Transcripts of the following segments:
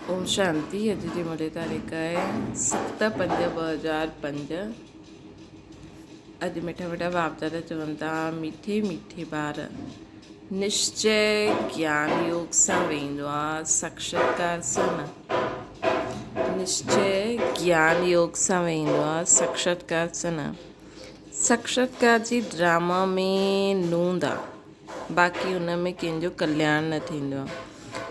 اوم شانتي اڄ جي مڙي تاريخ آهي 7/5/2005 اڄ مٺا مٺا باپ دادا چون ٿا مٺي مٺي ٻار نشچي گيان يوگ سان ويندو آ ساڪشاتڪار سان نه نشچي گيان يوگ سان ويندو آ ساڪشاتڪار سان نه ساڪشاتڪار جي ڊراما ۾ نوند آ باقي ان ۾ ڪنهن جو ڪلياڻ نه ٿيندو آهي.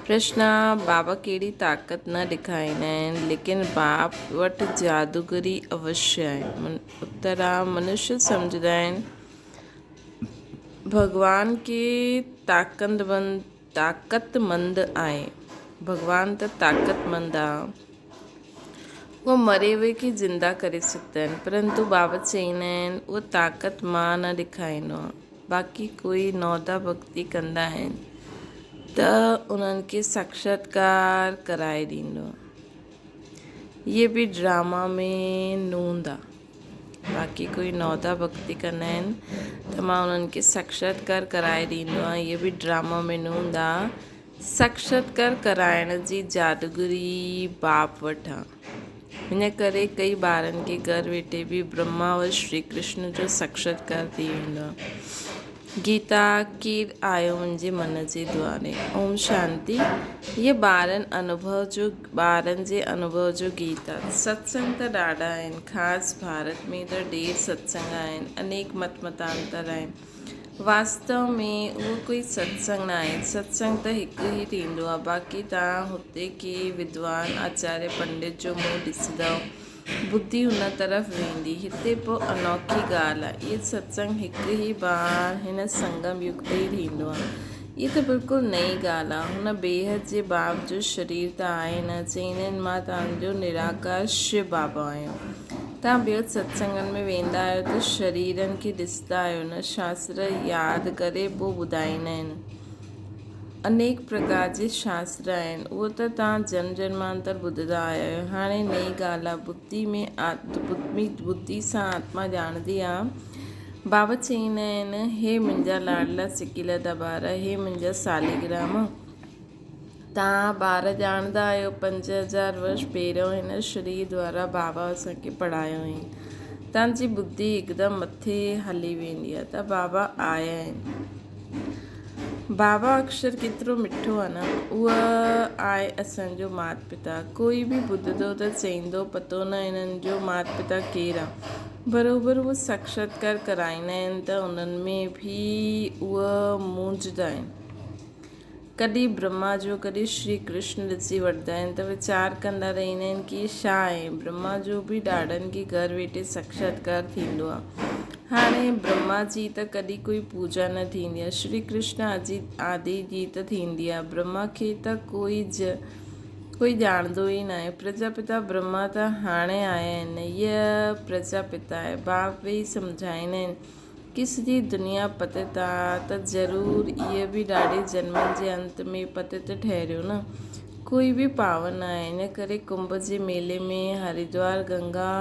پرشن، بابا ڪهڙي طاقت نه ڏيکاريندا آهن، ليڪن باپ وٽ جادوگري اوشيه آهي. اتر، منشيه سمجهندا آهن ڀڳوان ڪي طاقتمند آهي، ڀڳوان ته طاقتمند آهي. اهو مري وئي کي زنده ڪري سگهندا آهن، پرنتو بابا چئيندا آهن اهو طاقت مان نه ڏيکاريندو آهيان. باقي ڪوئي نودا ڀڳتي ڪندا آهن ته انهن کي ساڪشاتڪار ڪرائي ڏيندو آهي. اهي به ڊراما ۾ نوند آهي. باقي ڪوئي نودا ڀڳتي ڪندا آهن ته مان انهن کي ساڪشاتڪار ڪرائي ڏيندو آهيان. اهي به ڊراما ۾ نوند آهي. ساڪشاتڪار ڪرائڻ جي جادوگري باپ وٽ آ. ان ڪري ڪئي ٻارن کي گهر ويٺي به برهما و شري ڪرشن جو ساڪشاتڪار ٿي ويندو آ. گيتا، ڪير آيو منهنجي من جي دواري. اوم شانتي. هيء ٻارن انوڀو جو ٻارن جي انوڀو جو گيت آ. ستسنگ ته ڏاڍا آهن. خاص ڀارت ۾ ته ڍير ستسنگ آهن. انيڪ مت متانتر آهن. واستو ۾ اهو ڪوئي ستسنگ ناهي، ستسنگ ته هڪ ئي ٿيندو آهي، باقي توهان هتي ڪي ودوان آچاريه پنڊت جو منهن ڏسندؤ، ٻڌي ان طرف ويندي، هتي پوء انوکي ڳالهه آهي، اهي ستسنگ هڪ ئي بار هن سنگم يگ تي ئي ٿيندو آهي، اهي ته بلڪل نئين ڳالهه آهي، هن بيحد جي باپ جو شرير ته آهي نه، چئيندا آهن مان توهان جو نراڪار شو بابا آهيان. توهان ٻين ستسنگن ۾ ويندا آهيو ته شريرن کي ڏسندا آهيو نه شاستر ياد ڪري پوء ٻڌائيندا آهن. انيڪ پرڪار جي شاستر آهن اهو ته توهان جنم جنمانتر ٻڌندا آيا آهيو. هاڻي نئين ڳالهه آهي. ٻڌي ۾ ٻڌي سان آتما ڄاڻندي آهي. بابا چئيندا آهن هي منهنجا لاڏلا سڪيلڌا ٻار، هي منهنجا ساليگرام. توهان ٻار ڄاڻندا آهيو 5000 ورش پهريون هن شرير دوارا بابا اسان کي پڙهايو هئائين. توهان جي ٻڌي هڪدم مٿي هلي ويندي آهي ته بابا آيا آهن. بابا اڪشر ڪيترو مٺو آهي نه. اهو آهي اسان جو مات پتا. ڪوئي به ٻڌندو ته چئيندو پتو نه هنن جو مات پتا ڪير آهي. بروبر اهو ساڪشاتڪار ڪرائيندا آهن ته انهن ۾ به اهو مونجهندا آهن. ڪڏهن برهما جو ڪڏهن شري ڪرشن ڏسي وٺندا آهن ته ويچار ڪندا رهندا آهن ڪي ڇا آهي برهما جو به ڏاڍن کي گهر ويٺي ساڪشاتڪار ٿيندو آهي هاڻي برهما جي ته ڪڏهن ڪوئي پوڄا نه ٿيندي آهي شري ڪرشن آدي آدي جي ته ٿيندي آهي برهما کي ته ڪوئي ڪوئي ڄاڻندو ئي ناهي پرجاپتا برهما ته هاڻي آيا آهن هيء پرجاپتا آهي باپ ويهي سمجهائيندا آهن ڪي سڄي دنيا پتت آ ته ضرور اهي به ڏاڍي جنمن جي انت ۾ پتت ٺهريو نه. ڪوئي به پاون نه آهي. ان ڪري ڪنڀ جي ميلي ۾ هريدوار گنگا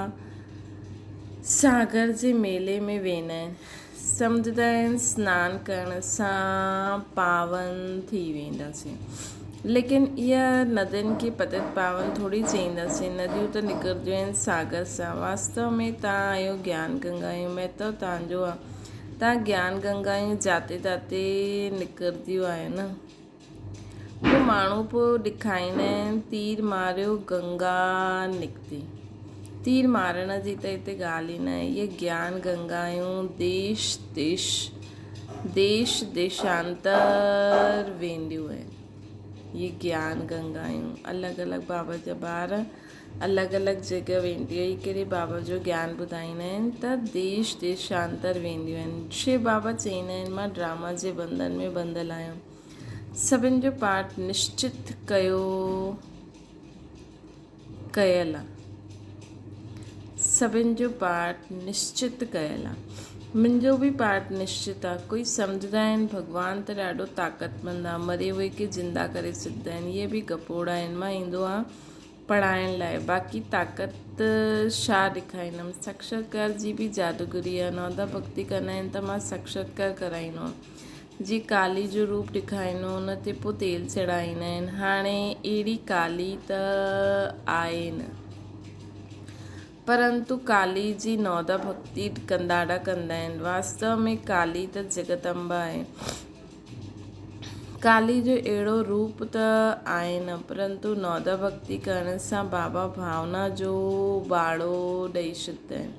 ساگر جي ميلي ۾ ويندا آهن. سمجهندا آهن سنان ڪرڻ سان پاون ٿي وينداسين. ليڪن اها ندين کي پتت پاون ٿوري چئينداسين. نديون ته نڪرنديون آهن ساگر سان. واستو ۾ تان آهيو گيان گنگايون، مهتو تان جو آ. تان گيان گنگايون جاتي تاتي نڪرنديون آهيو نه. پوء ماڻهو پوء ڏکائيندا آهن تير ماريو گنگا نڪتي. تير مارڻ جي ته هتي ڳالهه ئي ناهي. اهي گيان گنگايون ديش ديش ديش ديشانتر وينديون آهن. اهي گيان گنگايون الڳ الڳ بابا جا ٻار الڳ الڳ جڳهه ويندي ويهي ڪري بابا جو گيان ٻڌائيندا آهن ته ديش ديشانتر وينديون آهن. شو بابا چئيندا آهن مان ڊراما جي بنڌن ۾ ٻنڌل آهيان. سڀن جو پارٽ نشچت ڪيو ڪيل آ. سڀن جو پارٽ نشچت ڪيل آ. منهنجو به پارٽ نشچت آ. ڪوئي سمجهندا آهن ڀڳوان ته ڏاڍو طاقتمند آ، مري وئي کي زنده ڪري سگهندا آهن. اهي به گپوڙا آهن. مان ايندو آ پڙهائڻ لاء. باقي طاقت ڇا ڏيکاريندم. ساڪشاتڪار جي به جادوگري آ. نودا ڀڳتي ڪندا آهن ته مان ساڪشاتڪار ڪرائيندو آ. جي ڪالي جو روپ ڏيکاريندو ان تي پوء تيل چڙهائيندا آهن. هاڻي اهڙي ڪالي ته آهي نه. پرنتو ڪالي جي نودا ڀڳتي ڪنداڏا ڪندا آهن. واستو ۾ ڪالي ته جڳدمبا آهي. ڪالي جو اهڙو روپ ته آهي نه، پرنتو نودا ڀڳتي ڪرڻ سان بابا ڀاونا جو ٻاڙو ڏئي ڇڏيندا آهن.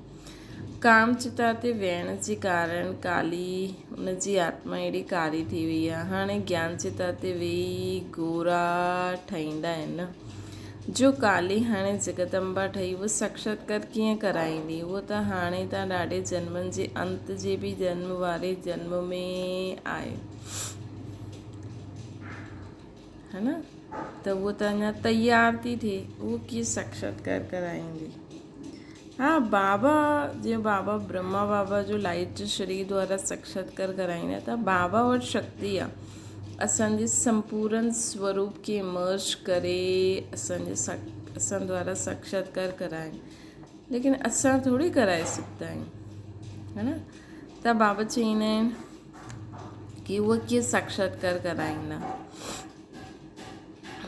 ڪام چتا تي ويهڻ جي ڪارڻ ڪالي ان جي آتما اهڙي ڪاري ٿي وئي آهي. هاڻي گيان چتا تي ويهي گورا ٺهيندا آهن نه. جو ڪالي هاڻي جڳدمبا ٺهي اهو ساڪشاتڪار ڪيئن ڪرائيندي؟ اهو ته هاڻي تان ڏاڍي جنمن جي انت جي به جنم واري جنم ۾ آهي. ها نه ته اهو ته اڃا تيار ٿي ٿئي اهو ڪيئن ساڪشاتڪار ڪرائيندي؟ ها بابا جيئن بابا برهما بابا جو لائٽ شرير دوارا ساڪشاتڪار ڪرائيندا ته بابا وٽ شڪتي آ اسان جي سمپورن سوروپ کي مرج ڪري اسان جي اسان دوارا ساڪشاتڪار ڪرائين ليڪن اسان ٿوري ڪرائي سگهندا آهيون ها نه ته بابا چئيندا آهن ڪي اهو ڪيئن ساڪشاتڪار ڪرائيندا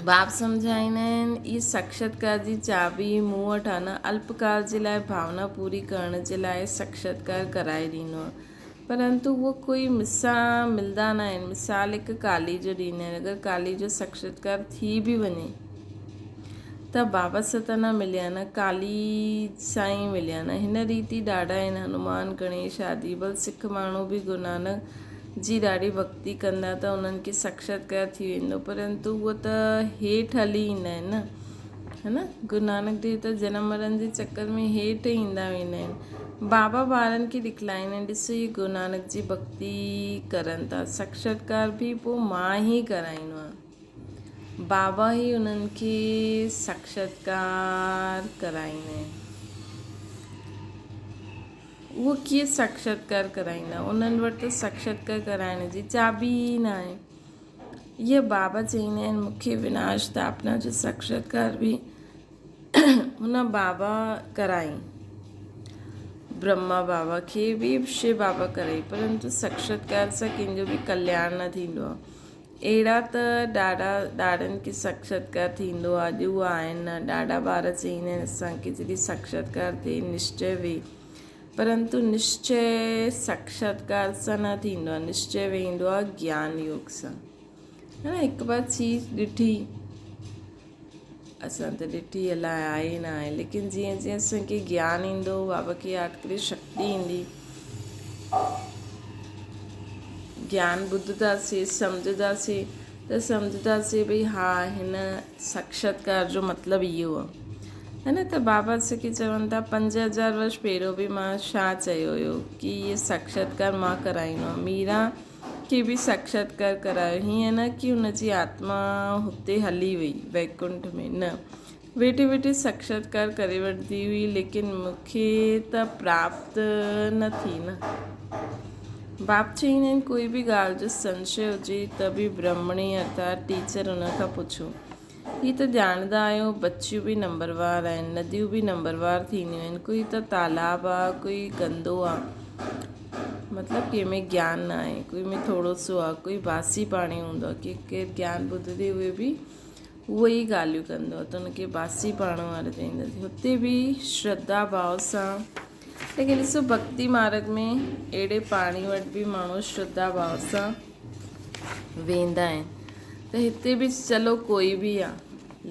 باب سمجهائيندا آهن، اي ساڪشاتڪار جي چاٻي مون وٽ آهي نه، الپڪال جي لاء ڀاونا پوري ڪرڻ جي لاء ساڪشاتڪار ڪرائي ڏيندو آهيان، پرنتو اهو ڪوئي مون سان ملدا نه آهن، مثال هڪ ڪالي جو ڏيندا آهن، اگر ڪالي جو ساڪشاتڪار ٿي به وڃي ته بابا سان ته نه مليا نه، ڪالي سان ئي مليا نه، هن ريت ئي ڏاڍا آهن، هنومان، گڻيش آدي، بل سک ماڻهو به گرونانڪ جي ڏاڍي ڀڳتي ڪندا ته انهن کي ساڪشاتڪار ٿي ويندو پرنتو اهو ته هيٺ هلي ايندا آهن نه ها نه گرو نانڪ ديو ته جنم مرڻ جي چڪر ۾ هيٺ ايندا ويندا آهن بابا ٻارن کي ڏکلائيندا آهن ڏسو هي گرو نانڪ جي ڀڳتي ڪرن ٿا ساڪشاتڪار به پوء مان ئي ڪرائيندو آهيان بابا ئي انهن کي ساڪشاتڪار ڪرائيندا آهن. اهو ڪيئن ساڪشاتڪار ڪرائيندا؟ انهن وٽ ته ساڪشاتڪار ڪرائڻ جي چاٻي ئي ناهي. اهي بابا چئيندا آهن، مون کي وناش ٿاپنا جو ساڪشاتڪار به هن بابا ڪرائي. برهما بابا کي به شو بابا ڪرائي، پرنتو ساڪشاتڪار سان ڪنهن جو به ڪلياڻ نه ٿيندو آهي. اهڙا ته ڏاڍا ڏاڍن کي ساڪشاتڪار ٿيندو آ، اڄ اهي آهن نه. ڏاڍا ٻار چئيندا آهن اسان کي جڏهن ساڪشاتڪار ٿئي نشچي ويهي. پرنتو نشچي ساڪشاتڪار سان نه ٿيندو آ، نشچي ويهندو آ گيان يوگ سان. ها نه هڪ بار چيز ڏٺي اسان ته ڏٺي الائي آهي نه آهي ليڪن جيئن جيئن اسان کي گيان ايندو بابا کي ياد ڪري شڪتي ايندي گيان ٻڌنداسين سمجهنداسين ته سمجهنداسين ڀئي ها هن ساڪشاتڪار جو مطلب اهو آهي ها نه ته بابا اسان کي چون ٿا 5000 ورش پهريون به مان ڇا چيو هيو ڪي اهي ساڪشاتڪار مان ڪرائيندو آهيان ميرا کي به ساڪشاتڪار ڪرايو. هيئن نه ڪي هن جي آتما هتي هلي وئي ويڪنٺ ۾ نه. ويٺي ويٺي ساڪشاتڪار ڪري وٺندي هئي ليڪن مون کي ته پراپت نه ٿي نه. باپ چئيندا آهن ڪوئي به ڳالهه جو سنشي هجي ته به برهمڻي ارٿات ٽيچر ان کان پڇو. هي ته ڄاڻندا آهيو بچيون به نمبروار آهن، نديون به نمبروار ٿينديون آهن، ڪوئي ته تالاب آ، ڪوئي گندو آ، مطلب ڪنهن ۾ گيان نه آهي، ڪوئي ۾ ٿورو سو آ، ڪوئي باسي پاڻي هوندو آ، ڪي ڪير گيان ٻڌندي اهي به اهو ئي ڳالهيون ڪندو آ ته ان کي باسي پاڻو وارو چئينداسين. هتي به شرڌا ڀاو سان ليڪن ڏسو ڀڳتي مارگ ۾ اهڙي پاڻي وٽ به ماڻهو شرڌا ڀاو سان ويندا آهن ته هتي به چلو ڪوئي به آ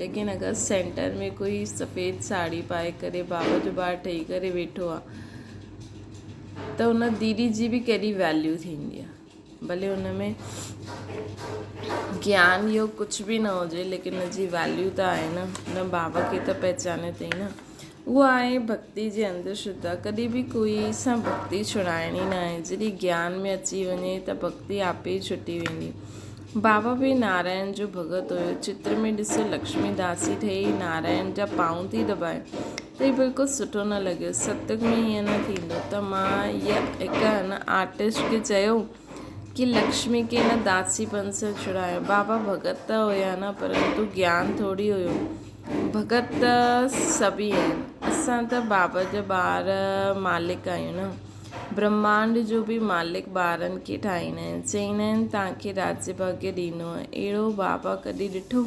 ليڪن اگر سينٽر ۾ ڪوئي سفيد ساڙهي پائي ڪري بابا جو ٻار ٺهي ڪري ويٺو آ ته ان ديدي جي به ڪيڏي ويليو ٿيندي آ ڀلي ان ۾ گيان اهو ڪجهه به نه هجي ليڪن ان جي ويليو ته آهي نه ان بابا کي ته پهچانيو اٿئي نه اهو آهي ڀڳتي جي انڌ شرڌا ڪڏهن به ڪوئي سان ڀڳتي ڇڙائڻي نه آهي جڏهن گيان ۾ اچي وڃي ته ڀڳتي آپي ئي ڇٽي ويندي بابا به نارائڻ جو ڀڳت هيو چتر ۾ ڏسو لڪشمي داسي ٺهي نارائڻ جا پانء ٿي دٻائي ته هي بلڪل سٺو نه لڳيو ستيگ ۾ ائين نه ٿيندو ته مان هيء هڪ هن آرٽسٽ کي چيو ڪي لڪشمي کي هن داسي پن سان ڇڙايو بابا ڀڳت ته هيا نه پرنتو گيان ٿوري هيو ڀڳت ته سڀ ئي آهن اسان ته بابا جا ٻار مالڪ آهيون نه. برهمانڊ جو به مالڪ ٻارن کي ٺاهيندا آهن. چئيندا آهن توهان کي راجيه ڀاڳيه ڏيندو آهيان. اهڙو بابا ڪڏهن ڏٺو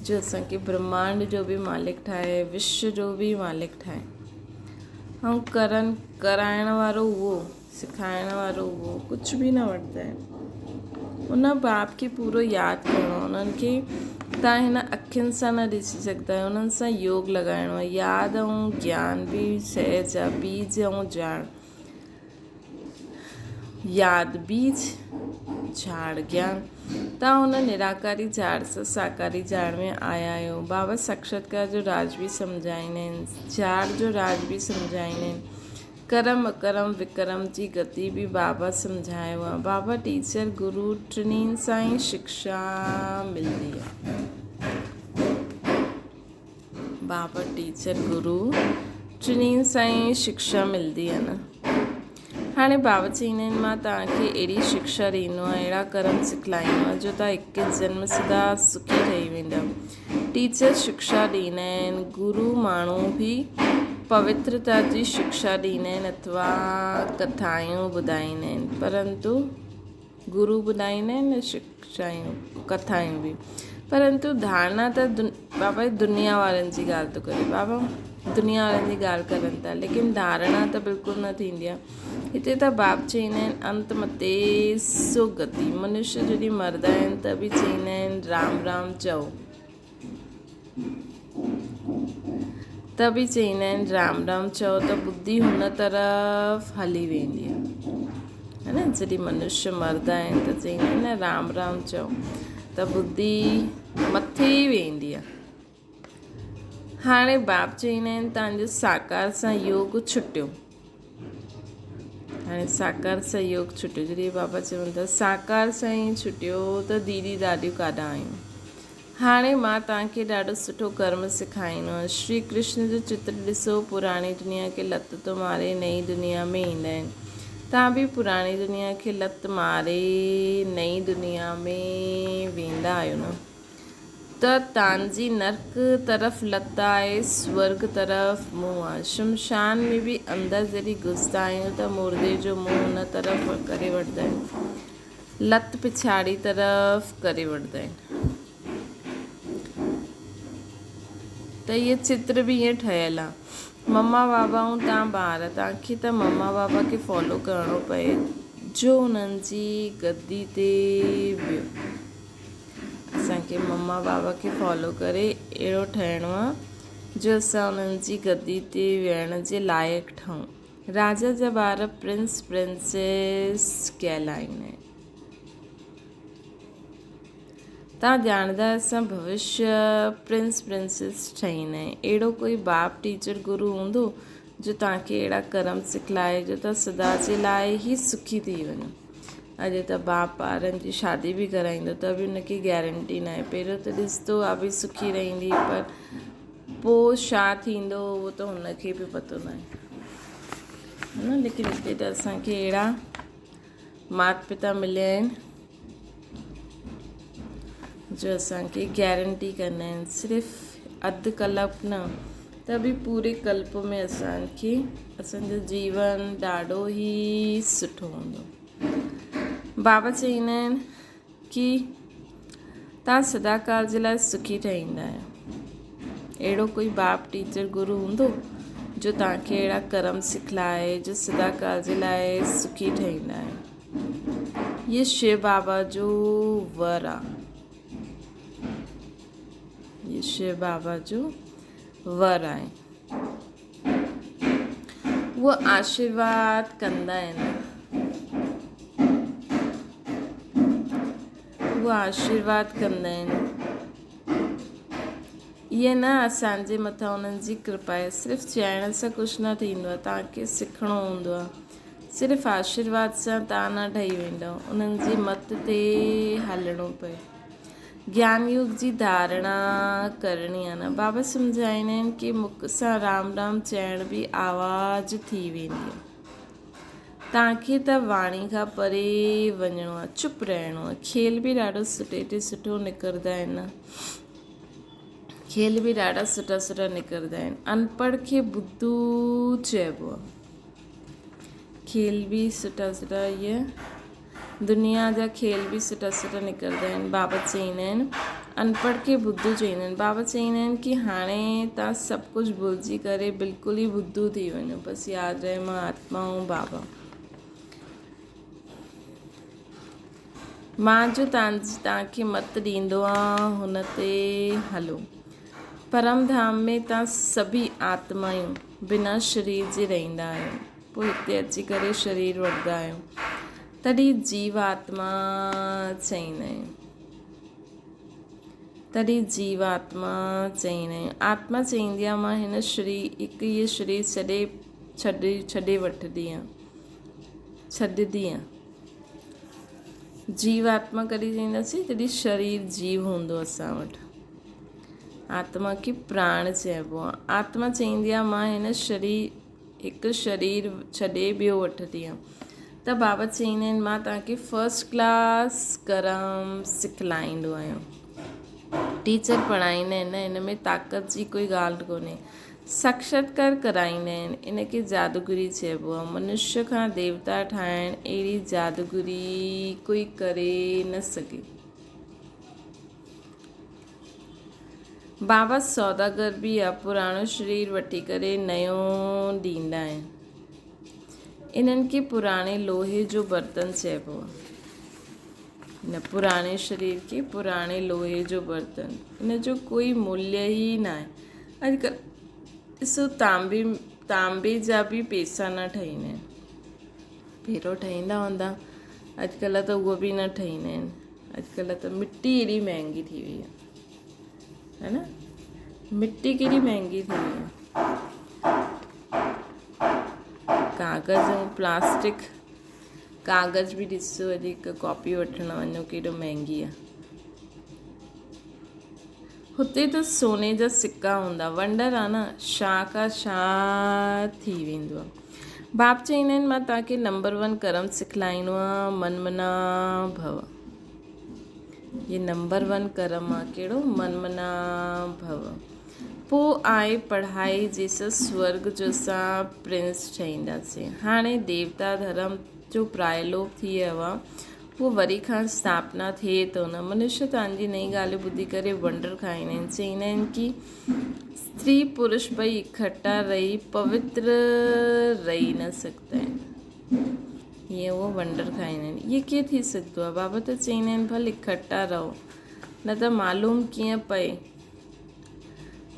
جو اسان کي برهمانڊ جو به مالڪ ٺاهي، وشو جو به مالڪ ٺاهي. ۽ ڪرڻ ڪرائڻ وارو اهو، سکائڻ وارو اهو، ڪجهه به نه وٺندا آهن. ان باپ کي پورو ياد ڪرڻو آهي. انهن کي توهان هن اکين سان نه ڏسي سگهندا آهيو، انهن سان يوگ لڳائڻو آهي. ياد ۽ گيان به سهج آهي، بيج ۽ جاڙ. ياد بيج جھاڙ گيان. توهان ان نراڪاري جھاڙ سان ساڪاري جھاڙ ۾ آيا آهيو. بابا ساڪشاتڪار جو راز به سمجهائيندا آهن. جھاڙ جو راز به سمجهائيندا آهن. ڪرم اڪرم وڪرم جي گتي به بابا سمجهايو آهي. بابا ٽيچر گرو ٽنهي سان ئي شڪشا ملندي آهي. بابا ٽيچر گرو ٽنهي سان ئي شڪشا ملندي آهي نه. هاڻي بابا چئيندا آهن مان توهان کي اهڙي شڪشا ڏيندو آهيان اهڙا ڪرم سکلائيندو آهيان جو توهان هڪ جنم سدا سکي ٺهي ويندا. ٽيچر شڪشا ڏيندا آهن، گرو ماڻهو به پوترتا جي شڪشا ڏيندا آهن اٿوا ڪٿائون ٻڌائيندا آهن پرنتو گرو ٻڌائيندا آهن نه شڪشائون ڪٿائون به پرنتو ڌارڻا ته بابا دنيا وارن جي ڳالهه ٿو ڪري بابا دنيا وارن جي ڳالهه ڪرن ٿا ليڪن ڌارڻا ته بلڪل نه ٿيندي آهي هتي ته باب چئيندا آهن انت متي سو گتي منشي جڏهن مردا آهن ته به چئيندا آهن رام رام چئو ته به چئيندا آهن رام رام چئو ته ٻڌي هن طرف هلي ويندي آهي ها نه جڏهن منشي مردا آهن ته چئيندا آهن نه رام رام چئو ته ٻڌي مٿي ئي ويندي آهي هاڻي باپ چئيندا آهن تان جو ساڪار سان يوگ ڇٽيو. هاڻي ساڪار سان يوگ ڇٽيو. جڏهن بابا چون ٿا ساڪار سان ئي ڇٽيو ته ديدي ڏاڏيون ڪاڏانهن آيون. هاڻي مان توهان کي ڏاڍو سٺو ڪرم سکائيندو آهيان. شري ڪرشن جو چتر ڏسو، پراڻي دنيا کي لت ٿو ماري نئين دنيا ۾ ايندا آهن. توهان به پراڻي دنيا کي لت ماري نئين دنيا ۾ ويندا آهيو نه. ته تانجي نرڪ طرف لت آهي، سورڳ طرف منهن آ. شمشان ۾ به اندر جڏهن گهسندا آهيون ته مردي جو منهن ان طرف ڪري وٺندا آهن. لت پڇاڙي طرف ڪري وٺندا آهن. ته هيء چتر به ائين ٺهيل آ. مما بابا ۽ تان ٻار، تانکي ته مما بابا کي فالو ڪرڻو پئي جو انهن جي گدي تي ويو. اسان کي مما بابا کي فالو ڪري اهڙو ٺهڻو آ جو اسان انهن جي گدي تي ويهڻ جي لائق ٺهون. راجا جا ٻار پرنس پرنسيس ڪهلائيندا آهن. توهان ڄاڻندا آهيو اسان ڀوشيه پرنس پرنسيس ٺهيندا آهيون. اهڙو ڪوئي باپ ٽيچر گرو هوندو جو توهان کي اهڙا ڪرم سکلائي جو توهان سدا جي لاء ئي سکي ٿي وڃو. اڄ ته باپ ٻارن جي شادي به ڪرائيندو ته به ان کي گيرنٽي ناهي. پهريون ته ڏسندو اها به سکي رهندي پر پوء ڇا ٿيندو اهو ته هن کي به پتو ناهي. ها نه ليڪن هتي ته اسان کي اهڙا مات پتا مليا آهن جو اسان کي گيرنٽي ڪندا آهن صرف اڌ ڪلپ نه ته به پوري ڪلپ ۾ اسان کي اسان جو جيون ڏاڍو ئي سٺو هوندو. بابا چئيندا آهن ڪي تان سدا ڪال جي لاء سکي ٺهيندا آهيو. اهڙو ڪوئي باپ ٽيچر گرو هوندو جو تان کي اهڙا ڪرم سکلائي جو سدا ڪال جي لاء سکي ٺهيندا آهيو. هي شو بابا جو ور آ. هي شو بابا جو ور آهي. اهو آشيرواد ڪندا آهن. اهو آشيرواد ڪندا آهن. ائين نه اسان جي مٿان انهن جي ڪرپا آهي. صرف چئڻ سان ڪجهه نه ٿيندو آهي. توهان کي سکڻو هوندو آهي. صرف آشيرواد سان توهان نه ٺهي ويندؤ. انهن جي مت تي هلڻو پئي. گيان يوگ جي ڌارڻا ڪرڻي آ نه. بابا سمجهائيندا آهن ڪي مک سان رام رام چئڻ به آواز ٿي ويندي آ. توهان کي ته واڻي کان پري وڃڻو آ، چپ رهڻو آ. کيل به ڏاڍو سٺي تي سٺو نڪرندا آهن نه. کيل به ڏاڍا سٺا سٺا نڪرندا آهن. انپڙهه کي بدو چئبو آ. کيل به سٺا سٺا اهي دنيا جا کيل به سٺا سٺا نڪرندا آهن. بابا چئيندا آهن انپڙهه کي ٻڌو چئيندا آهن. بابا چئيندا آهن ڪي هاڻي تان سڀ ڪجهه ڀلجي ڪري بلڪل ئي ٻڌو ٿي وڃو. بس ياد رهي مان آتما هون بابا. مان جو تان کي مت ڏيندو آهيان هن تي هلو. پرم ڌام ۾ تان سڀئي آتمائون بنا شرير جي رهندا آهيو. پوء هتي اچي ڪري شرير وٺندا آهيو. تڏهن جيو آتما چئيندا آهيون. تڏهن جيو آتما چئيندا آهيون. آتما چئيندي آهي مان هن شرير هڪ هيء شرير ڇڏي ڇڏي ڇڏي وٺندي آهيان. ڇڏندي آهيان. جيو آتما ڪڏهن چئينداسين جڏهن شرير جيو هوندو اسان وٽ. آتما کي پراڻ چئبو آهي. آتما چئيندي آهي مان هن شرير هڪ شرير ڇڏي ٻيو وٺندي آهيان. ته بابا چئيندا آهن مان توهان کي فرسٽ ڪلاس ڪرم سکلائيندو آهيان. ٽيچر پڙهائيندا آهن نه ان ۾ طاقت جي ڪوئي ڳالهه ڪونهي. ساڪشاتڪار ڪرائيندا آهن. ان کي جادوگري چئبو آهي. منشيه کان ديوتا ٺاهڻ اهڙي جادوگري ڪوئي ڪري نه سگهي. بابا سوداگر به آ پراڻو شرير وٺي ڪري نيو ڏيندا آهن. انهن کي پراڻي لوهي جو برتن چئبو آ. هن پراڻي شرير کي پراڻي لوهي جو برتن. ان جو ڪوئي موليه ئي ناهي. اڄڪلهه ڏسو تانبي تانبي جا به پيسا نه ٺهيندا آهن. پهريون ٺهيندا هوندا اڄڪلهه ته اهو به نه ٺهيندا آهن. اڄڪلهه ته مٽي ايڏي مهنگي ٿي وئي آهي هي نه مٽي ڪيڏي مهنگي ٿي وئي آهي ڪاغذ ۽ پلاسٽڪ ڪاغذ به ڏسو اڄ هڪ ڪاپي وٺڻ وڃو ڪيڏو مهنگي آهي هتي ته سوني جا سڪا هوندا ونڊر آ نه شا کا شا ٿي ويندو آ باپ چئيندا آهن مان توهان کي نمبر ون ڪرم سکلائيندو آهيان من منا ڀو هي نمبر ون ڪرم آ ڪهڙو من منا ڀو پوء آء پڙهائي جي سورگ جو اسان پرنس ٺهينداسين هاڻي ديوتا ڌرم جو پرائلوپ ٿي ويو آ پوء وري کان اسٿاپنا ٿئي ٿو نه. منشيه توهان جي نئين ڳالهيون ٻڌي ڪري ونڊر کائيندا آهن. چئيندا آهن ڪي استري پرش ٻئي اڪٺا رهي پوتر رهي نه سگهندا آهن. هيئن اهو ونڊر کائيندا آهن. اهي ڪيئن ٿي سگهندو آهي؟ بابا ته چئيندا آهن ڀل اڪٺا رهو نه ته معلوم ڪيئن پئي.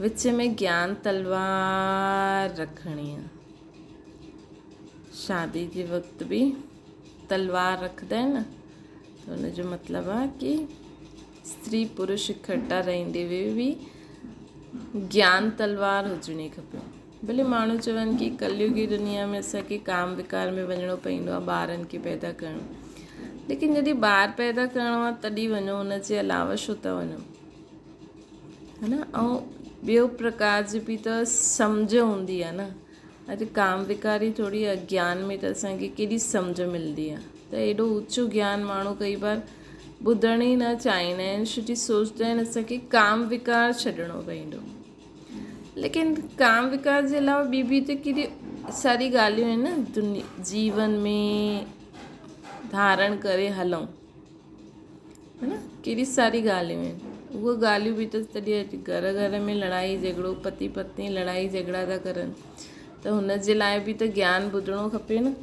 وچ ۾ گيان تلوار رکڻي آهي. شادي جي وقت به تلوار رکندا آهن نه ته ان جو مطلب آهي ڪي استري پرش اڪٺا رهندي به گيان تلوار هجڻي کپي. ڀلي ماڻهو چون ڪي ڪليوگي دنيا ۾ اسان کي ڪام وڪار ۾ وڃڻو پوندو آهي ٻارن کي پيدا ڪرڻ ليڪن جڏهن ٻار پيدا ڪرڻو آهي تڏهن وڃو ان جي علاوه ڇو ٿا وڃو ها نه ۽ ٻيو پرڪار جي به ته سمجهه هوندي آهي نه اڄ ڪام وڪاري ٿوري اگيان ۾ ته اسان کي ڪيڏي سمجهه ملندي آهي ته ايڏو اوچو گيان ماڻهو ڪئي بار ٻڌڻ ئي نه چاهيندا آهن ڇو جي سوچدا آهن اسان کي ڪام وڪار ڇڏڻو پوندو ليڪن ڪام وڪار جي علاوه ٻي به ته ڪيڏي ساري ڳالهيون آهن نه دنيا جيون ۾ ڌارڻ ڪري هلون ها نه ڪيڏي ساري ڳالهيون آهن اهي ڳالهيون به ته تڏهن اڄ گهر گهر ۾ لڙائي جهڳڙو پتي پتني لڙائي جهڳڙا ٿا ڪرن ته هن جي لاء به ته گيان ٻڌڻو کپي نه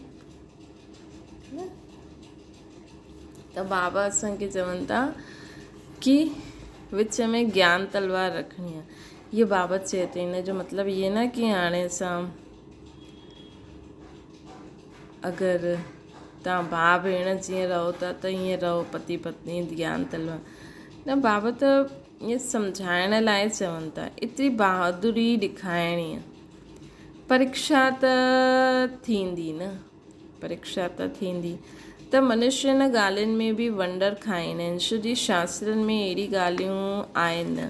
ته بابا اسان کي چون ٿا ڪي وچ ۾ گيان تلوار رکڻي آهي اهو بابا چئي ٿو ان جو مطلب اهي نه ڪي هاڻي اسان اگر توهان ڀاء ڀيڻ جيئن رهو ٿا ته ائين رهو پتي پتني گيان تلوار نه بابا ته ائين سمجهائڻ لاء چون ٿا ايتري بهادري ڏکائڻي آهي پريکشا ته ٿيندي نه پريکشا ته ٿيندي ته منشي ان ڳالهين ۾ به ونڊر کائين آهن ڇو جي شاسترن ۾ اهڙي ڳالهيون آهن نه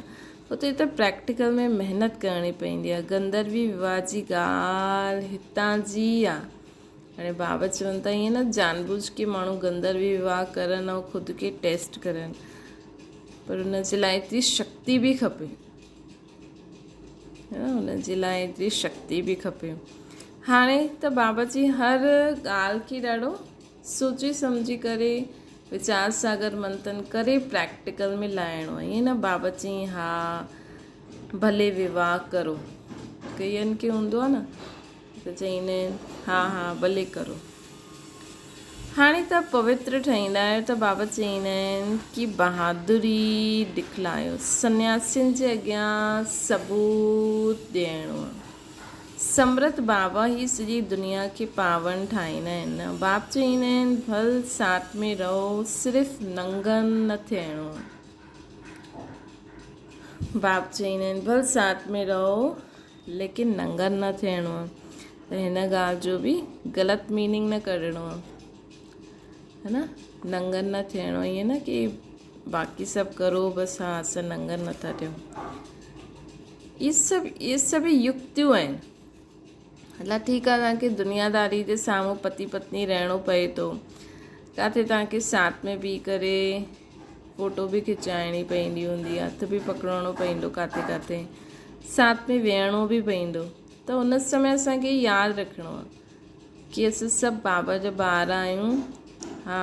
اتي ته پريڪٽيڪل ۾ محنت ڪرڻي پوندي آهي گندروي وواهه جي ڳالهه هتان جي آهي هاڻي بابا چون ٿا ائين نه جان بوجھ ڪي ماڻهو گندروي وواهه ڪرن ۽ خود کي ٽيسٽ ڪرن پر ان جي لاء ايتري شڪتي به کپي هن جي لاء ايتري شڪتي به کپي. هاڻي ته بابا جي هر ڳالهه کي ڏاڍو سوچي سمجهي ڪري ويچار ساگر منٿن ڪري پريڪٽيڪل ۾ لاهڻو آهي ائين نه بابا چئين ها ڀلي وواهه ڪرو ڪئين کي هوندو آهي نه ته چئيندا آهن ها ها ڀلي ڪرو هاڻي ته پوتر ٺهيندا آهيو ته بابا چئيندا آهن ڪي بهادري ڏکلايو سنياسين جي اڳيان ثبوت ڏيڻو آهي سمرت بابا هي سڄي دنيا کي پاون ٺاهيندا آهن نه باپ چئيندا آهن ڀل ساٿ ۾ رهو صرف ننگن نه ٿيڻو آهي باپ چئيندا آهن ڀل ساٿ ۾ رهو ليڪن ننگن نه ٿيڻو آهي ته هن ڳالهه جو به غلط ميننگ نه ڪڍڻو آهي ها نه ننگن نه ٿيڻو ائين نه ڪي باقي سڀ ڪرو بس ها اسان ننگن نٿا ٿيون اهي سڀ اهي سڀ يڪتيون آهن مطلب ٺيڪ آهي توهان کي دنياداري جي سامهون پتي پتني رهڻو پئي ٿو ڪاٿي توهان کي ساٿ ۾ بيهي ڪري فوٽو به کچائڻي پوندي هوندي هٿ به پڪڙڻو پوندو ڪاٿي ڪاٿي ساٿ ۾ ويهڻو به پوندو ته ان سمي اسانکي ياد رکڻو آهي ڪي اسان سڀ بابا جا ٻار آهيون ها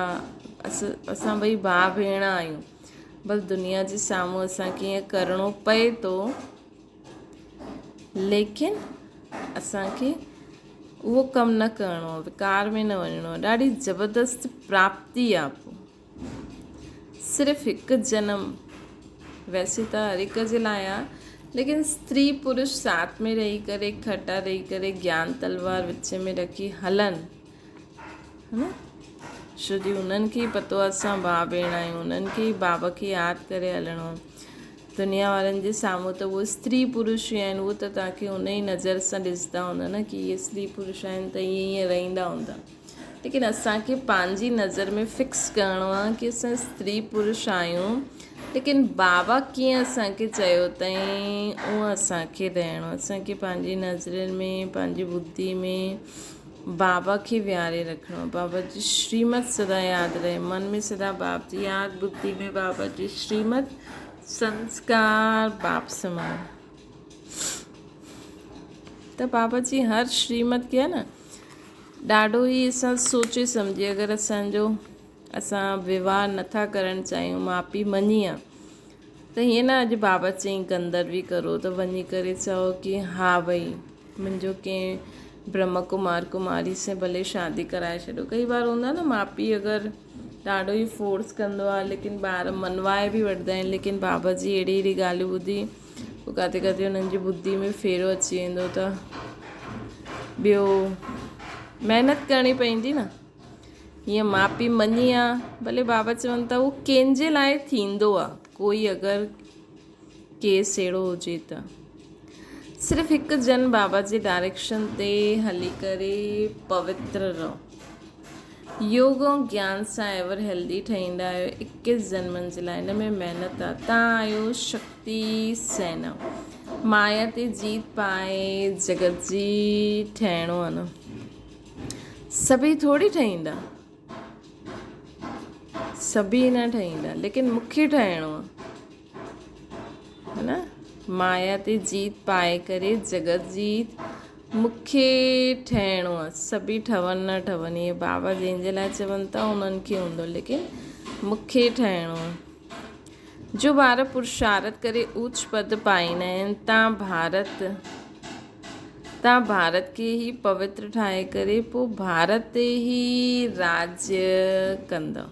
اسان ٻئي ڀاء ڀيڻ آهيون بس دنيا جي سامهون اسان کي ائين ڪرڻو پئي ٿو ليڪن اسان کي اهو ڪم نه ڪرڻو آهي وڪار ۾ نه وڃڻو آهي ڏاڍي زبردست پراپتي آهي پوء صرف هڪ جنم ويسي ته هر هڪ جي لاء آهي ليڪن استري پرش ساٿ ۾ رهي ڪري کٽا رهي ڪري گيان تلوار وچ ۾ رکي هلن ها نه ڇو جي انهن کي ئي پتو آهي اسان ڀاء ڀيڻ آهيون انهن کي ئي بابا کي ياد ڪري هلڻو آهي دنيا وارن جي سامهون ته اهي استري پرش ئي آهن اهي ته توهان کي ان ئي نظر سان ڏسندا هوندا نه ڪي اهي استري پرش آهن ته ائين ائين رهندا هوندا ليڪن اسان کي پنهنجي نظر ۾ فڪس ڪرڻو آهي ڪي اسان استري پرش آهيون ليڪن بابا ڪيئن اسان کي چيو اٿائين اهو اسان کي رهڻو اسان کي پنهنجي نظرين ۾ پنهنجي ٻڌي ۾ بابا کي ويهاري رکڻو بابا جي شريمت سدا ياد رهي من ۾ سدا باب جي ياد ٻڌي ۾ بابا جي شريمت سنسڪار باپ سمان ته بابا جي هر شريمت کي نه ڏاڍو ئي اسان سوچي سمجهي اگر اسانجو اسان وواهه نٿا ڪرڻ چاهيون ماء پيء مڃي آ ته هيئن نه اڄ بابا چئين گندروي ڪرو ته وڃي ڪري چئو ڪي ها ڀئي منهنجو ڪنهن برهما ڪمار ڪماري سين ڀلي شادي ڪرائي ڇڏو ڪئي بار هوندا نه ماء پيء اگر ڏاڍو ئي فورس ڪندو آهي ليڪن ٻار منوائي به وٺندا آهن ليڪن بابا جي اهڙي اهڙي ڳالهيون ٻڌي پوء ڪاٿي ڪاٿي انهن جي ٻڌي ۾ ڦيرو اچي ويندو ته ٻيو محنت ڪرڻي پوندي نه هيئن ماء پيء مڃي آ ڀلي بابا چون ٿا اهو ڪنهن جي لاء ٿيندو آ ڪوئي اگر ڪيس اهڙو هجي ته صرف هڪ جن بابا جي ڊائريڪشن تي هلي ڪري پوتر رهو يوگ ۽ گيان سان ايور هيلدي ٺهيندا آهيو اڪيس جنمن جي لاء هن ۾ محنت آ تان آهيو شڪتي سينا مايا تي جيت پائي جڳت جي ٺهڻو آ نه سڀئي ٿوري ٺهيندا. سڀئي نه ٺهيندا ليڪن مون کي ٺهڻو آهي ها نه مايا تي جيت پائي ڪري جڳت جيت مون کي ٺهڻو آهي سڀئي ٺون نه ٺون اهي بابا جنهن جي لاء چون ٿا انهن کي هوندو ليڪن مون کي ٺهڻو آهي جو ٻار پرشارت ڪري اوچ پد پائيندا آهن تان ڀارت تان ڀارت کي ئي پوتر ٺاهي ڪري پوء ڀارت تي ئي راڄ ڪندؤ.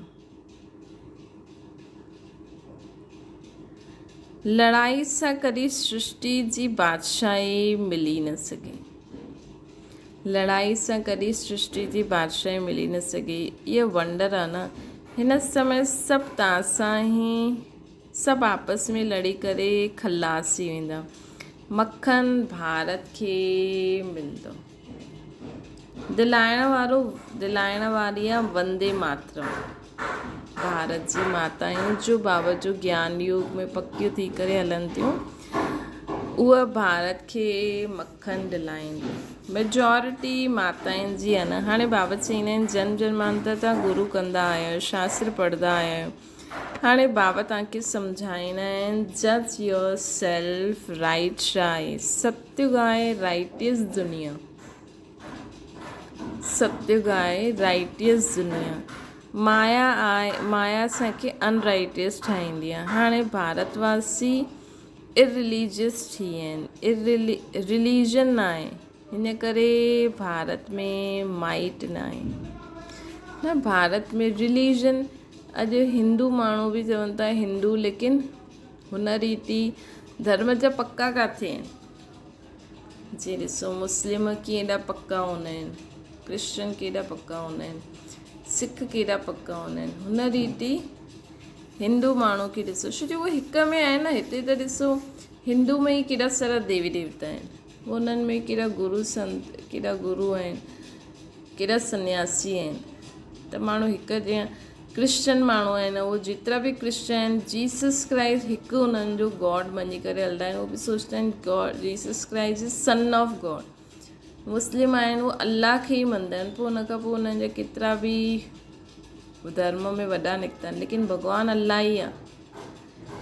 لڙائي سان ڪڏهن سرشٽي جي بادشاهي ملي نه سگهي. لڙائي سان ڪڏهن سرشٽي جي بادشاهي ملي نه سگهي. اهو ونڊر آهي نه. هن سمي سڀ توهان سان ئي سڀ آپس ۾ لڙي ڪري خلاص ٿي ويندا. مکن ڀارت کي ملندو. دلائڻ وارو دلائڻ واري آ وندي ماترم. ڀارت جي ماتائون جو بابا جو گيان يوگ ۾ پڪيون ٿي ڪري هلن ٿيون اهي ڀارت کي مکن دلائينديون. ميجارٽي ماتائن جي آ نه. هاڻي بابا چئيندا آهن جنم جنمانتر تان گرو ڪندا آيا آهيو شاستر پڙهندا آيا آهيو. هاڻي بابا توهان کي سمجهائيندا آهن جج يور سيلف رائيٽ ڇا آهي ستيگ آهي رائيٽ از دنيا. ستيگ آهي رائٽيس دنيا. مايا آهي، مايا اسان کي ان رائٽيس ٺاهيندي آهي. هاڻي ڀارت واسي اررليجيس ٿي ويا آهن. رليجن ناهي. ان ڪري ڀارت ۾ مائٽ ناهي. نه ڀارت ۾ رليجن اڄ هندو ماڻهو به چون ٿا هندو ليڪن هن ريتي ڌرم جا پڪا ڪاٿي آهن. جي ڏسو مسلم ڪيڏا پڪا هوندا آهن، ڪرسچن ڪيڏا پڪا هوندا آهن، سک ڪيڏا پڪا هوندا آهن. هن ريتي هندو ماڻهو کي ڏسو ڇو جو اهي هڪ ۾ آهن نه. هتي ته ڏسو هندو ۾ ئي ڪيڏا سارا ديوي ديوتا آهن، انهن ۾ ڪيڏا گرو سنت، ڪيڏا گرو آهن، ڪيڏا سنياسي آهن. ته ماڻهو هڪ جيئن ڪرسچن ماڻهو آهن اهي جيترا به ڪرسچن آهن جيسس ڪرائسٽ هڪ انهن جو گاڊ مڃي ڪري هلندا آهن. اهي به سوچتا آهن God Jesus Christ is son of God. مسلم آهن اهي الله کي ئي مڃدا آهن. پوء ان کان پوء انهن جا ڪيترا به ڌرم ۾ وڏا نڪتا آهن ليڪن ڀڳوان الله ئي آهي.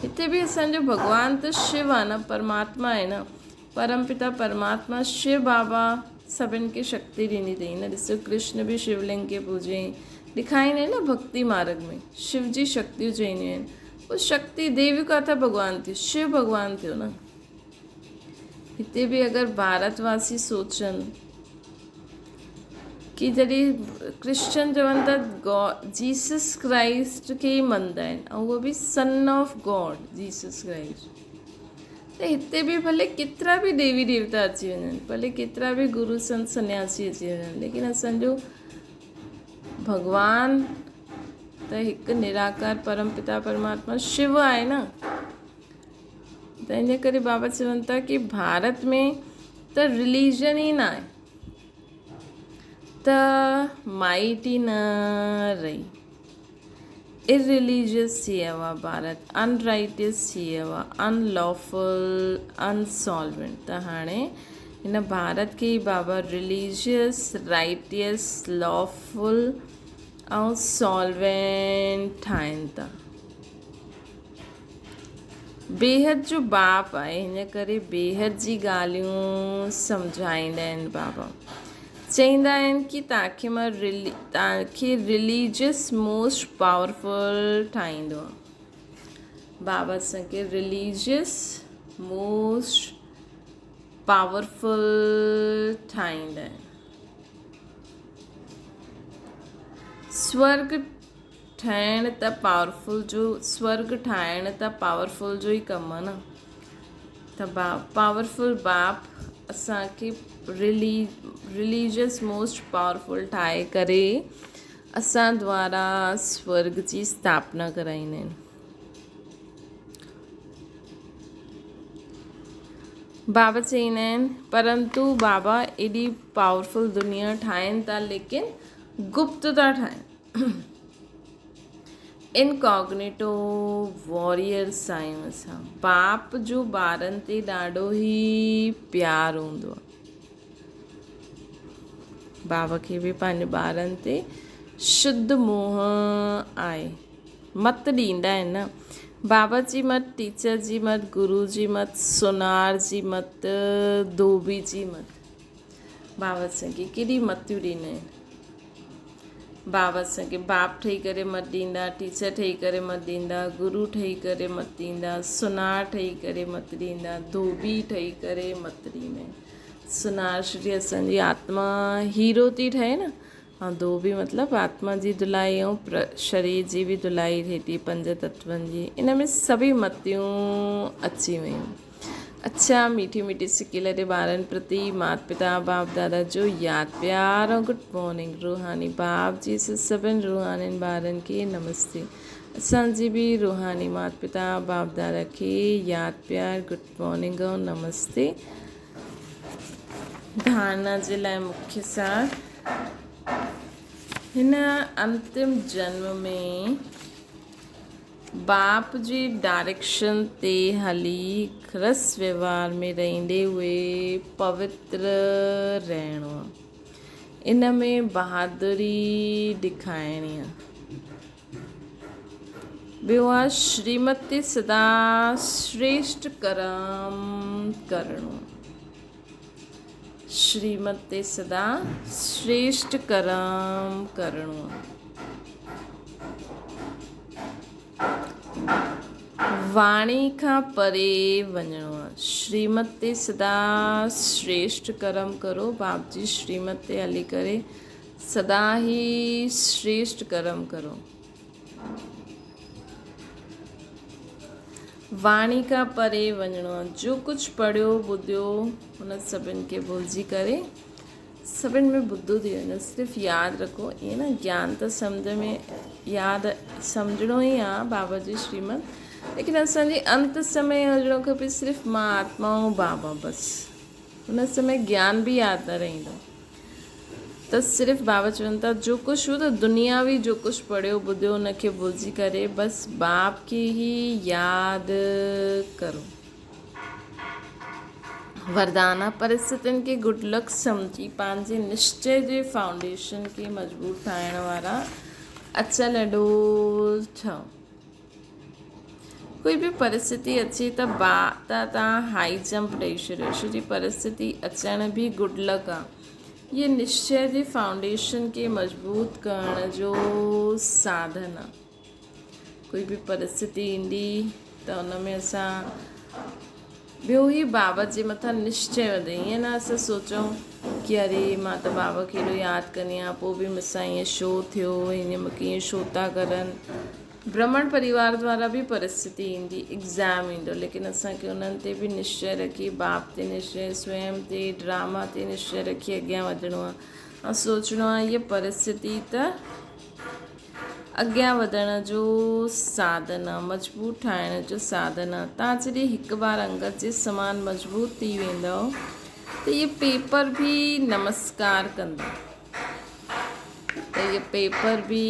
هتي به اسانجو ڀڳوان ته شو آهي نه، پرماتما آهي نه. پرم پتا پرماتما شو بابا سڀن کي شڪتي ڏني اٿئي نه. ڏسو ڪرشن به شو لنگ کي پوڄيائين. ڏکائيندا آهن نه ڀڳتي مارگ ۾ شو جي شڪتيون چئينديون آهن. پوء شڪتي ديويون ڪاٿان ڀڳوان ٿيون؟ شو ڀڳوان ٿيو نه. هتي به اگر ڀارت واسي سوچن ڪي جڏهن ڪرسچن چون ٿا جيسس ڪرائسٽ کي ئي مڃدا آهن ۽ اهو به son of God Jesus Christ, ته هتي به ڀلي ڪيترا به ديوي ديوتا اچي وڃن، ڀلي ڪيترا به گرو سنت سنياسي اچي وڃن، ليڪن اسانجو ڀڳوان ته هڪ نراڪار پرم پتا پرماتما شو آهي نه. ته ان ڪري بابا چون ٿا ڪي ڀارت ۾ ته رليجن ئي نه آهي ته مائٽ ئي نه رهي. اررليجيس ٿي ويو آهي ڀارت، انرائٽيس ٿي ويو آهي، انلافل، انسالوينٽ. ته هاڻي هن ڀارت کي ئي بابا رليجيس، رائٽيس، لافل ۽ سالوينٽ ٺاهين ٿا. بيحد جو باپ آهي، هن ڪري بيحد جي ڳالهيون سمجهائيندا آهن. بابا چئيندا آهن ڪي توهان کي مان توهان کي رليجيس موسٽ پاورفل ٺاهيندو آهيان. بابا اسان کي رليجيس موسٽ پاورفل ٺاهيندا آهن. سورگ ٺاهڻ ته پاورفل جو سورگ ٺاهڻ ته پاورفل جو ئي ڪم آهي نه. ته پاورفل باپ اسان کي رليجيس موسٽ پاورفل ٺاهي ڪري اسان دوارا سورگ جي اسٿاپنا ڪرائيندا آهن. بابا چئيندا آهن پرنتو بابا ايڏي پاورفل دنيا ٺاهين ٿا ليڪن گپت ٿا ٺاهين. انڪاگنيٽو واريئرس آهيون اسان. باپ جو ٻارن تي ڏاڍو ئي پيار هوندو آهي. باپ کي به پنهنجي ٻارن تي شڌ موهه آهي. مت ڏيندا آهن نه. بابا جي مت، ٽيچر جي مت، گرو جي مت، سونار جي مت، ڌوٻي جي مت. بابا اسان کي ڪيڏي متيون ڏيندا آهن. بابا اسان کي باپ ٺهي ڪري مت ڏيندا، ٽيچر ٺهي ڪري مت ڏيندا، گرو ٺهي ڪري مت ڏيندا، سونار ٺهي ڪري مت ڏيندا، ڌوٻي ٺهي ڪري مت ڏيندا آهن. سونار شري اسان جي آتما هيرو ٿي ٺهي نه، ۽ ڌوٻي مطلب آتما جي ڌلائي ۽ شرير جي به ڌلائي ٿئي ٿي پنج تتون جي. ان ۾ سڀئي متيون اچي ويون. اڇا ميٺي ميٺي سڪي لڏي ٻارن پرتي مات پتا باپ دادا جو ياد پيار ۽ گڊ مارننگ. روحاني باپ جي سڀن روحانين ٻارن کي نمستي. اسان جي به روحاني مات پتا باپ دادا کي ياد پيار گڊ مارننگ ۽ نمستي. ڌارنا جي لاء مکيه سار. هن انتم جنم ۾ باپ جي ڊائريڪشن تي هلي گرهست وهنوار ۾ رهندي هئي پوتر رهڻو آ. ان ۾ بهادري ڏکائڻي آ. ٻيو آ شريمت تي سدا شريشٽ ڪرم ڪرڻو. شريمت تي سدا شريشٽ ڪرم ڪرڻو آ. واڻي کان پري وڃڻو آ. شريمت تي سدا شريشٽ ڪرم ڪرو. باپ جي شريمت تي هلي ڪري سدا ئي شريشٽ ڪرم ڪرو. واڻي کان پري وڃڻو آ. جو ڪجهه پڙهيو ٻڌيو ان سڀن کي ڀلجي ڪري سڀن ۾ ٻڌو ٿي وڃو. صرف ياد رکو ائين نه گيان ته سمجهه ۾ ياد سمجهڻو ئي آ بابا جي شريمت ليڪن اسان جي انت سمي هجڻو کپي صرف مان آتما ۽ بابا بس ان سمي گيان به ياد نه رهندو. ته صرف بابا چون ٿا جو ڪجهه هو ته دنياوي جو ڪجهه پڙهيو ٻڌيو ان کي ڀلجي ڪري بس باپ کي ئي ياد ڪرو. وردانا پرستين کي گڊ لڪ سمجهي پنهنجي نشچي جي فائونڊيشن کي مضبوط ٺاهڻ وارا اچل اڏول ٺهو. ڪوئي به پرستتي اچي ته با ته تان هائي جمپ ڏئي ڇڏيو ڇو جي پرستتي اچڻ به گڊ لڪ آ. هي نشچي جي فائونڊيشن کي مضبوط ڪرڻ جو ساڌن آ. ڪوئي به پرستتي ايندي ته ان ۾ اسان ٻيو هي بابا جي مٿان نشچي وڌي ائين نه اسان سوچون ڪي اري مان ته بابا کي ايڏو ياد ڪندي آهيان پوء به مون سان ائين شو ٿيو ائين مون کي ائين شو ٿا ڪرن. برهمڻ پريوار دوارا به پرستتي ايندي، ايگزام ايندو، ليڪن اسان کي انهن تي به نشچي رکي، باپ تي نشچي، سويم تي، ڊراما تي نشچي رکي اڳيان وڌڻو آهي ۽ سوچڻو آهي هيء پرستتي ته اڳيان وڌڻ جو ساڌن آهي، مضبوط ٺاهڻ جو ساڌن آهي. توهان جڏهن هڪ بار انگد جي سمان مضبوط ٿي ويندؤ ته اهي پيپر به نمسڪار ڪندا. ته اهي پيپر به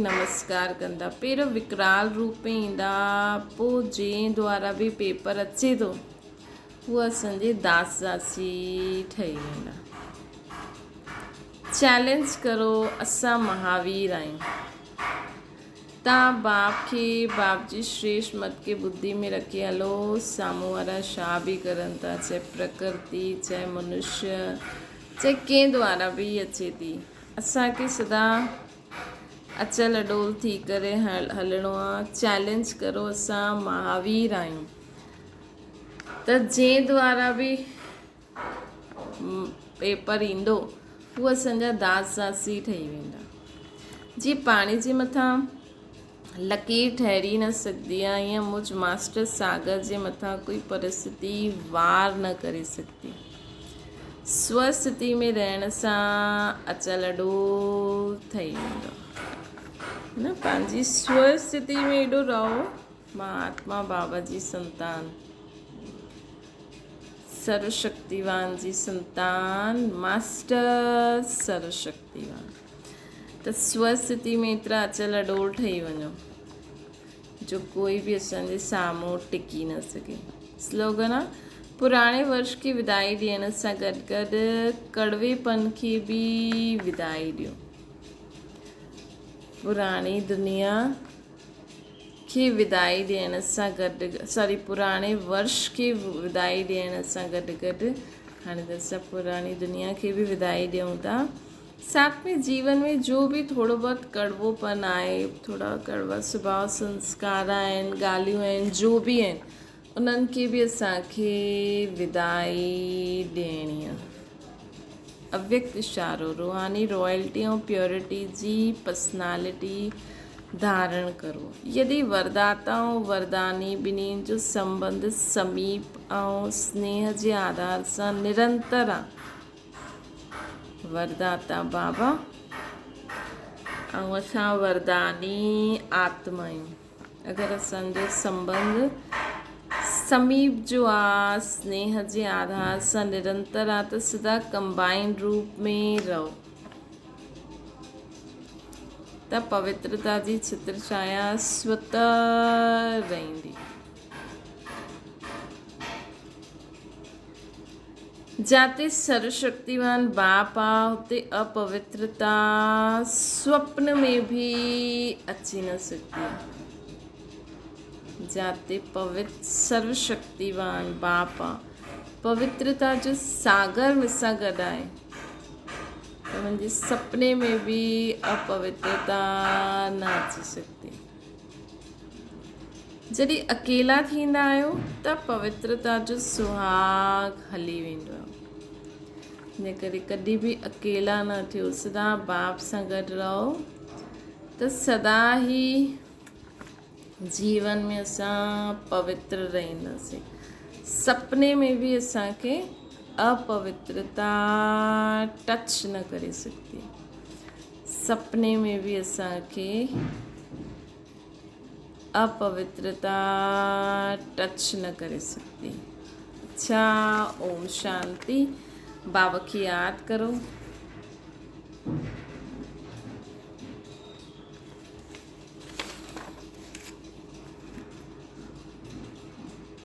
نمسڪار ڪندا. پهريون وڪرال روپ ۾ ايندا، پوء جنهن دوارا به پيپر اچي ٿو، هو اسان جي داس داسي ٺهي ويندا. چئلينج ڪرو، اسان مهاوير آهيون. تان باپ کي باپ جي شريشٽ مت کي ٻڌي ۾ رکي هلو، سامهون وارا ڇا به ڪرن ٿا، چاهي پرڪرتي، چاهي منشيه، چاهي ڪنهن دوارا به اچي ٿي، اسان کي سدا اچل اڏول ٿي ڪري هلڻو آ. چئلينج ڪرو اسان مهاوير آهيون ته جنهن دوارا به پيپر ايندو هو اسان جا داس داسي ٺهي ويندا. جيئن پاڻي جي مٿان لڪير ٺهري نه سگهندي آهي ائين مجھ ماسٽر ساگر جي مٿان ڪوئي پرستتي وار نه ڪري سگهندي. سوستتي ۾ رهڻ سان اچل اڏول ٺهي ويندو. نه پنهنجي سوستتي ۾ ايڏو رهو مان آتما بابا جي سنتان. سروشڪتيوان جي سنتان ماسٽر سروشڪتيوان ته سوستتي ۾ ايترا اچل اڏول ٺهي وڃو جو ڪوئي به اسان جي سامهون ٽڪي نه سگهي. سلوگن آ پراڻي ورش کي ودائي ڏيڻ سان گڏ گڏ ڪڙوي پن کي به ودائي ڏيو. پراڻي دنيا کي ودائي ڏيڻ سان گڏ سوري پراڻي ورش کي ودائي ڏيڻ سان گڏ گڏ هاڻي ته اسان پراڻي دنيا کي به ودائي ڏيون ٿا ساٿ ۾ جيون ۾ جو به ٿورو بهت ڪڙوو پن آهي ٿورا ڪڙوا سڀاء سنسڪار آهن ڳالهيون آهن جو به آهن انهن کي به اسان کي ودائي ڏيڻي آهي. اويڪت اشارو، روحاني رائلٽي ۽ پيورٽي جي پرسنالٽي ڌارڻ ڪرو. يدي ورداتا ۽ ورداني ٻنهي جو سنٻنڌ سميپ ۽ سنيهه جي آڌار سان نرنتر آ. ورداتا بابا ۽ اسان ورداني آتما آهيون. اگر اسان جو سنٻنڌ سميپ جو آ، سنيهه جي آڌار سان نرنتر آ ته سدا ڪمبائنڊ روپ ۾ رهو ته پوترتا جي ڇتر ڇايا سوتر رهندي. جاتي سروشڪتيوان باپ آ اتي اپوترتا سوپن ۾ به اچي نه سگهندي آ. جاتي پوتر سروشڪتيوان باپ آ پوترتا جو ساگر مون سان گڏ آهي ته منهنجي سپني ۾ به اپوترتا نه اچي سگهندي. جڏهن اڪيلا ٿيندا آهيو ته پوترتا جو سهاڳ هلي ويندو آهي. ان ڪري ڪڏهن به اڪيلا نه ٿيو، سدا باپ سان گڏ رهو ته سدا ئي جيون ۾ اسان پوتر رهنداسين. سپني ۾ به اسان کي اپوترتا ٽچ نه ڪري سگهندي. سپني ۾ به اسان کي اپوترتا ٽچ نه ڪري سگهندي. اڇا اوم شانتي. بابا کي ياد ڪرو.